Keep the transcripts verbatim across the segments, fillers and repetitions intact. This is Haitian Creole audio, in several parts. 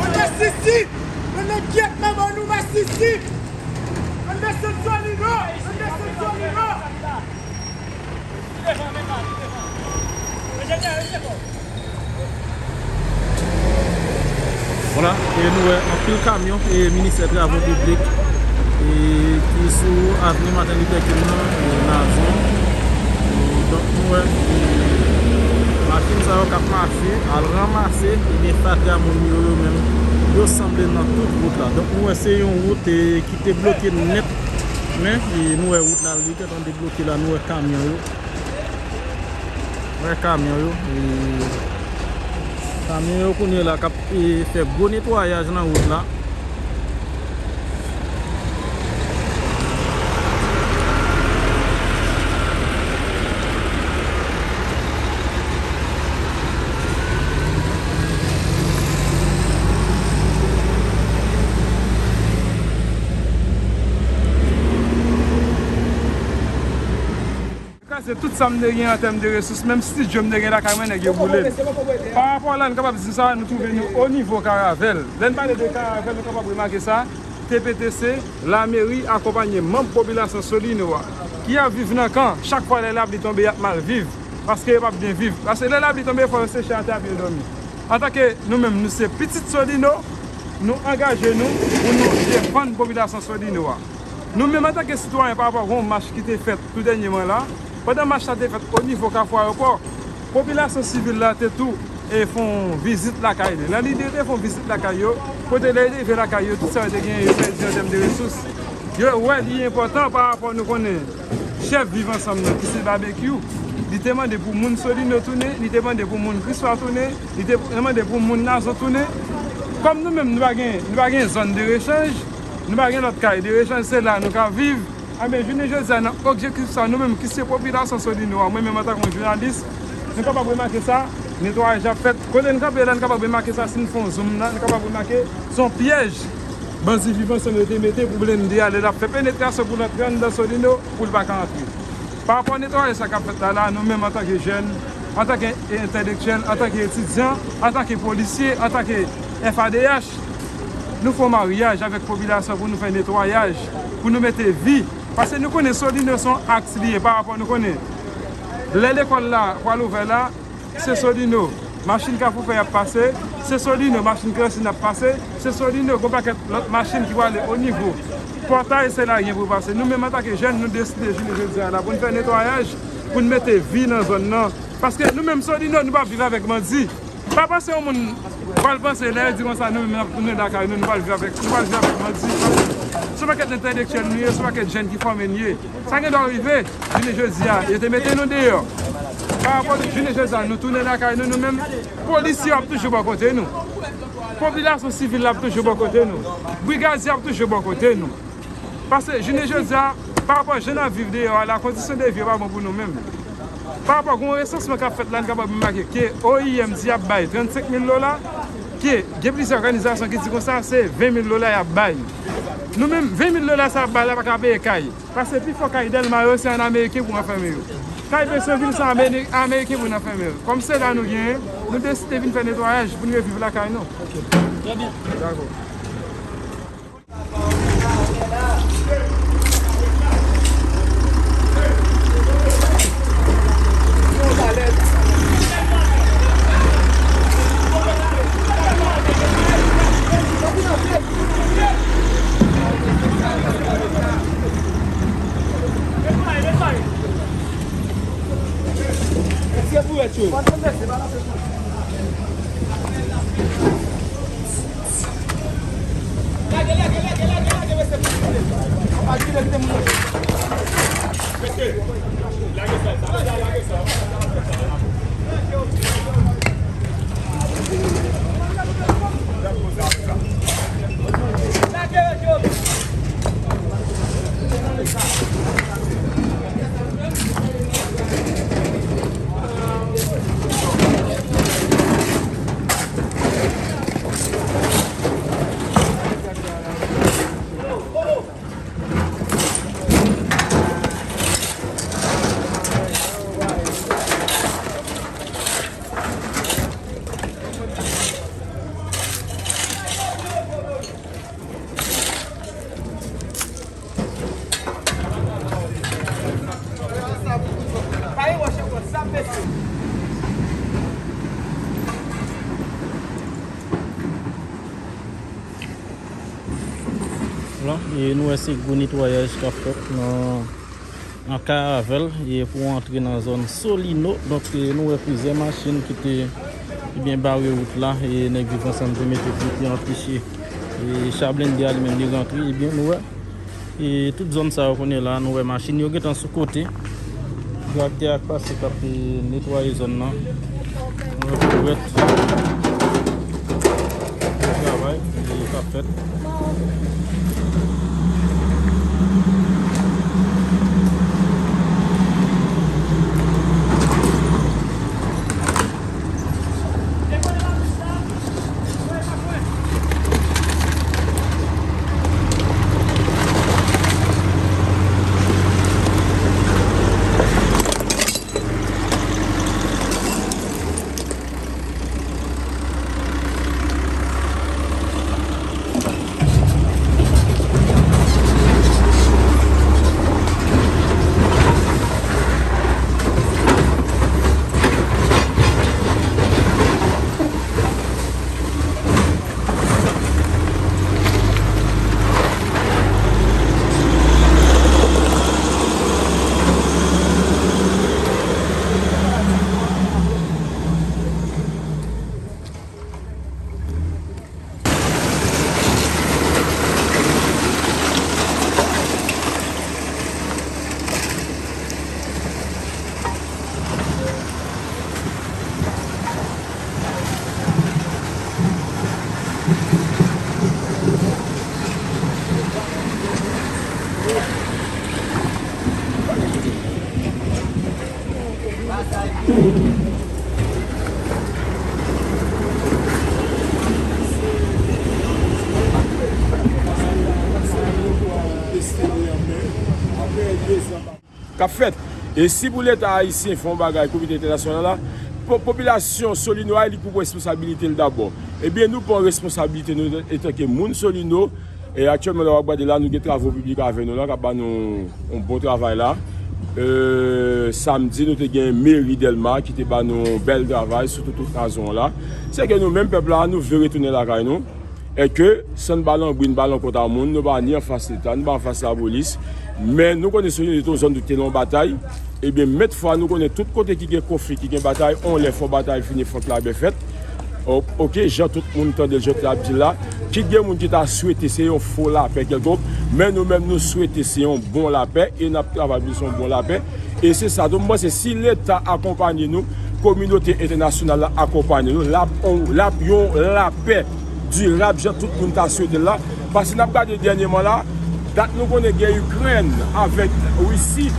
Bann nasistik! Bann nèg kyèt nan ban nou nasistik! Bann desann Solino! Bann desann Solino! Vwala, e nou wè anpil kamyon e ministè travo piblik e ki sou avni Martin Luther King nan, e Nazon. E donk nou wè, e machin sa yo k ap mache al ranmase, ebyen fatra moun yo, yo menm, yo sanble nan tout wout la. Donk nou wè se yon wout, e, ki te bloke nèt, men, e, nou wè wout la, li gentan debloke la, nou wè kamyon yo. Wè kamyon yo, e, kamyon yo kounye la k ap, e, fè gwo netwayaj nan wout la. Kraze tout sa m te gen an tèm de resous, menm estidyo m te gen lakay mwen, nèg yo boule l. Pa rapò la, n kapab di sa, nou twouve nou o nivo Karavèl. Lè n pale de Karavèl, nou kapab remake sa, T P T C, lameri akonpanye manm popilasyon Solino a, ki ap viv nan kan, chak fwa lè lapli tonbe, y ap mal viv, paske yo p ap byen viv. Paske lè lapli tonbe, fò yo seche atè a pou yo dòmi. Antanke nou menm, nou se pitit Solino, nou angaje nou pou nou defann popilasyon Solino a. Nou menm antanke sitwayen, pa rapò ak yon mach ki te fèt tou dènyèman la, pandan mach la te fèt o nivo Kafou Ayewopò, popilasyon sivil la te tou, e, fè yon vizit lakay li. Nan lide yo te fè yon vizit lakay yo, kote lè yo te rive lakay yo, tout sa yo te genyen, yo pèdi an tèm de resous. Yo wè li enpòtan pa rapò nou konnen chèf Viv Ansanm nan ki se Babekyou, li te mande pou moun Solino tounen, li te mande pou moun Kriswa tounen, li te mande pou moun Nazon tounen. Kòm nou menm nou pa gen, nou pa gen zòn de rechanj, nou pa gen lòt kay de rechanj, se la nou ka viv. Anben, jounen jodi a, nan objektif sa, nou menm ki se popilasyon Solino a, mwen menm antanke yon jounalis, nou kapab remake sa, netwayaj ap fèt. Kote n kanpe la, n kapab remake sa, si n fè yon zoom nan, n kapab remake se yon pyèj bandi Viv Ansanm yo te mete pou blende a lè l ap fè penetrasyon pou l antre anndan Solino, pou l pa ka antre. Pa rapò netwayaj sa k ap fèt la, la, nou menm antanke jèn, antanke entèlektyèl, antanke etidyan, antanke polisye, antanke F A D H, nou fè yon maryaj avèk popilasyon pou nou fè netwayaj, pou nou mete vi. Paske nou konnen Solino se yon aks li ye pa rapò nou konnen lè lekòl la pral ouvè la, se Solino machin Kafou Fèy ap pase, se Solino machin Krasin ap pase, se Solino gon pakèt lòt machin ki prale o nivo pòtay, se la gen pou pase. Nou menm antanke jèn, nou deside jounen jodi a la pou n fè netwayaj, pou n mete vi nan zòn nan. Paske nou menm Solino, nou p ap viv avèk bandi. Pa panse yon moun pral panse lè yo di konsa nou menm n ap tounen lakay nou, nou pral viv avèk, nou pral viv avèk bandi. Se yon pakèt entèlektyèl nou ye, se yon pakèt jèn ki fòme n ye. Sa gen dwa rive, jounen jodi a, yo te mete nou deyò. Pa rapò jounen jodi a, nou tounen lakay nou, nou menm, polisye ap toujou bò kote nou. Popilasyon sivil la ap toujou bò kote nou. Brigadye ap toujou bò kote nou. Paske jounen jodi a, pa rapò jan n ap viv deyò a la, kondisyon de vi yo pa bon pou nou menm. Pa rapò gon resansman k ap fèt la, n kapab remake ke O I M di y ap bay trannsenk mil dola, ke gen plizyè òganizasyon ki di konsa se ven mil dola y ap bay. Nou menm, ven mil dola sa y ap bay la pa ka peye kay. Paske pifò kay Dèlma yo, se ann Ameriken pou anfème yo. Kay Petyonvil, se anmeri-, Ameriken pou n anfème yo. Kòm se la nou genyen, nou deside vin fè netwayaj pou n reviv lakay nou. Dakò. Lan, e nou wè se gwo netwayaj k ap fèt nan, nan Karavèl, e pou antre nan zòn Solino. Donk, e nou wè plizyè machin ki te, ebyen, bare wout la, e nèg Viv Ansanm te mete pye, te anpeche, e cha blende a li menm li rantre. Ebyen, nou wè, e tout zòn sa yo kounye la, nou wè machin yo gentan sou kote. Traktè a k pase k ap, e, netwaye zòn nan. Nou wè pou wèt. Travay, e, k ap fèt. K ap fèt. E si pou Leta ayisyen fè yon bagay, kominote entènasyonal la, po-, popilasyon Solino a, li pou pran responsabilite l dabò. Ebyen, nou pran responsabilite nou antanke moun Solino. E aktyèlman, lè w ap gade la, nou gen Travo Piblik avè nou la, k ap ba nou yon bon travay la. E, samdi, nou te gen meri Dèlma ki te ba nou yon bèl travay, sitou tout nazon an la. Se ke nou menm pèp la, nou vle retounen lakay nou. E ke, san n pa lanbri, n pa lankont a moun, nou pa ni anfas Leta, nou pa anfas lapolis. Men nou konnen Solino se yon zòn ki te nan batay. Ebyen, mèt fwa nou konnen tout kote ki gen konfli, ki gen batay, on lè fò batay fini, fòk labè fèt. O-, oke, jan tout moun tande l, jan tout ap di l la, kit gen moun ki ta swete se yon fo lapè kèlkonk, men nou menm nou swete se yon bon lapè e n ap travay pou se yon bon lapè. E se sa tou, m panse si Leta akonpanye nou, kominote entènasyonal la akonpanye nou, l ap, l ap yon lapè dirab jan tout moun ta swete l la. Paske n ap gade dènyèman la, dat nou konnen gen Ikrèn avèk Risi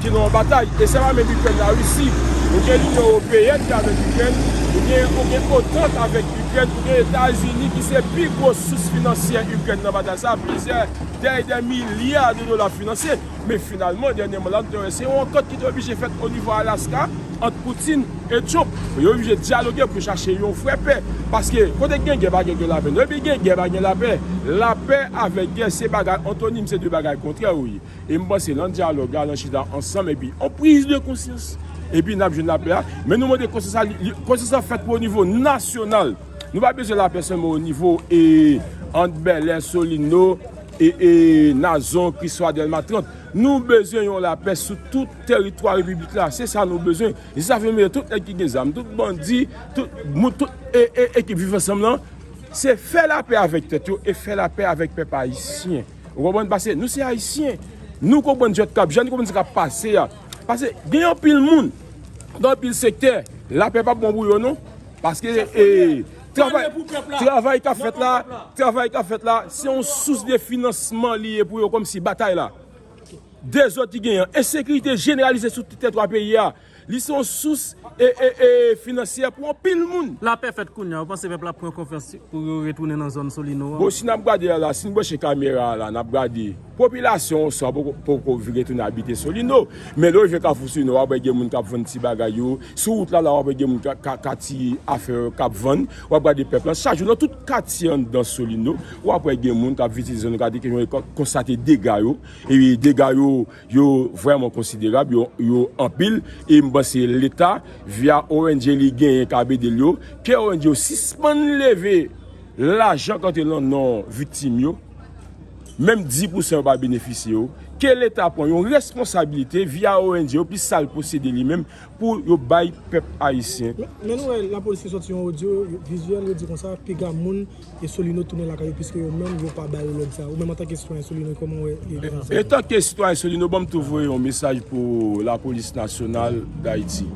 ki nan yon batay. E se pa menm Ikrèn, Larisi. Ou gen Linyon Ewopeyèn ki avèk Ikrèn. Ou gen, ou gen otan avèk Ikrèn. Ou gen Etazini ki se pi gwo sous finansyè Ikrèn nan batay sa. Plizyè dèyè dè milya de dola finansyè. Men finalman, dènyèman la, nou te wè se yon rankont ki te oblije fèt o nivo Alaska ant Putin e Trump. Yo oblije dyaloge pou yo chache yon vrè pè. Paske kote gen gè pa gen, gen lapè. Non, epi gen gè pa gen lapè. Lapè avèk gè se bagay antonim, se de bagay kontrè yo ye. E m panse nan dyalòg la, nan chita ansanm, epi yon priz de konsyans. Epi n ap jwenn lapè a. Men nou mande konsyans la, li, li, konsyans la fèt pou o nivo nasyonal. Nou pa bezwen lapè sèlman o nivo, e, ant Bèlè, Solino, e, e, Nazon, Kriswa, Dèlma trant. Nou bezwen yon lapè sou tout teritwa repiblik la. Se sa nou bezwen. E se sa fè m mete tout nèg ki gen zam, tout bandi, tout moun, tout, e, e, ekip Viv Ansanm lan, se fè lapè avèk tèt yo e fè lapè avèk pèp ayisyen. Ou konprann? Paske nou se ayisyen. Nou konprann jwèt k ap jwe, nou konprann sa k ap pase a. Paske gen anpil moun, gen anpil sektè, lapè p ap bon pou yo non. Paske, e, travay, travay k ap fèt la, travay k ap fèt la, se yon sous de finansman li ye pou yo, kòmsi batay la. Dezòd ki genyen, ensekirite jeneralize sou tout tèritwa peyi a. Li se yon sous, e, e, e, finansyè pou anpil moun. Lapè fèt kounye a, ou panse pèp la pran konfyans pou yo retounen nan zòn Solino an? Bon, si n ap gade a la, si n branche kamera a la, n ap gade. Popilasyon an swa poko, poko vin retounen abite Solino. Men lè w rive Kafou Solino, w ap wè gen moun k ap vann ti bagay yo. Sou wout la, la, w ap wè gen moun ka, ka, ka ti afè yo k ap vann. W ap gade pèp la. Chak jou, nan tout katye anndan Solino, w ap wè gen moun k ap vizite zòn yo, gade kesyon yo, kon-, konstate dega yo. E dega yo, yo vrèman konsiderab, yo, yo anpil. E m panse Leta, via O N G li genyen k ap ede l yo, ke O N G yo sispann leve lajan k antre nan non viktim yo. menm dis pousan yo pa benefisye yo. Ke Leta pran yon responsabilite via O N G yo, plis sa l posede li menm, pou yo bay pèp ayisyen. Men, men nou wè lapolis te sòti yon odyo vizyèl, yo di konsa, piga moun e Solino tounen lakay yo, piske yo menm, yo pa ba yo lòd sa. Ou menm, antanke sitwayen Solino, kòman w wè e bagay sa? Etanke sitwayen Solino, ban m tou voye yon mesaj pou Lapolis Nasyonal Dayiti.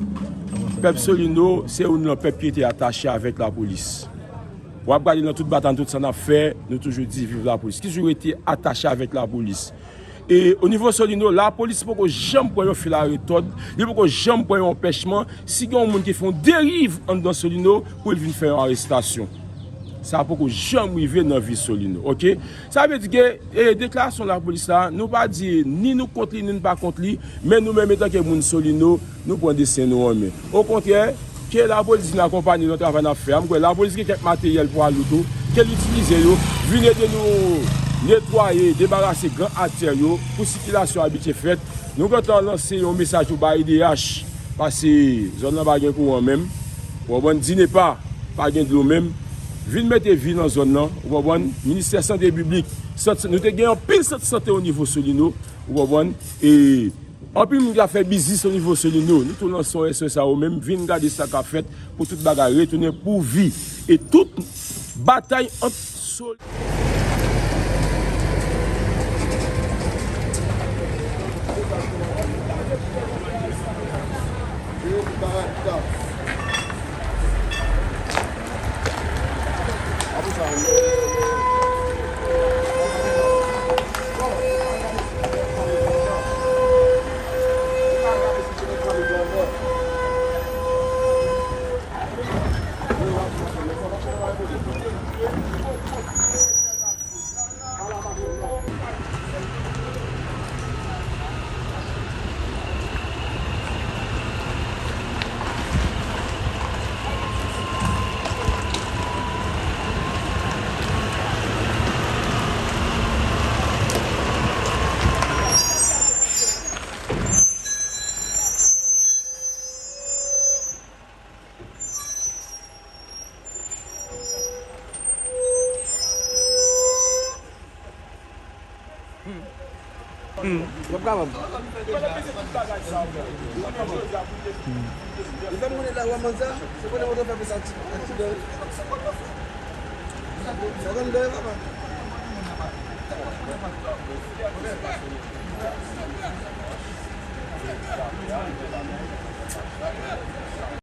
Pèp Solino, se youn nan pèp ki rete atache avèk lapolis. W ap gade nan tout batay, tout sa n ap fè, nou toujou di viv lapolis. Ki toujou rete atache avèk lapolis. E o nivo Solino, lapolis poko janm pran yon fil a retòd, li poko janm pran yon anpèchman. Si gen yon moun ki fè yon deriv anndan Solino, pou l vin fè yon arestasyon. Sa poko janm rive nan vi Solino, oke? Sa vle di ke, e, deklarasyon lapolis la, nou pa di ni nou kont li, ni nou pa kont li, men nou menm etanke moun Solino, nou pran desten nou an men. Okontrè, ke lapolis vin akonpanye nan travay n ap fè a. M kwè lapolis gen kèk materyèl pwa lou tou, ke l itilize yo, vin ede nou netwaye, debarase gran atè yo, pou sikilasyon abitye fèt. Nou gentan lanse yon mesaj pou bay D H, paske zòn nan pa gen kouran menm. Ou konprann, Dinepa pa gen dlo menm. Vin mete vi nan zòn nan, ou konprann, Ministè Sante Piblik, sant, nou te gen anpil sant sante o nivo Solino, ou konprann, e anpil moun ki ap fè biznis o nivo Solino, nou tou lanse yon S O S a yo menm, vin gade sa k ap fèt pou tout bagay retounen pou vi. E tout batay ant Sol- Hmm. Hmm. Yo pa kapab. Li fè m konnen la, w ap mande sa, se konnen w te fè sa ti, ti dèyè. Sa konn dèyè, papa.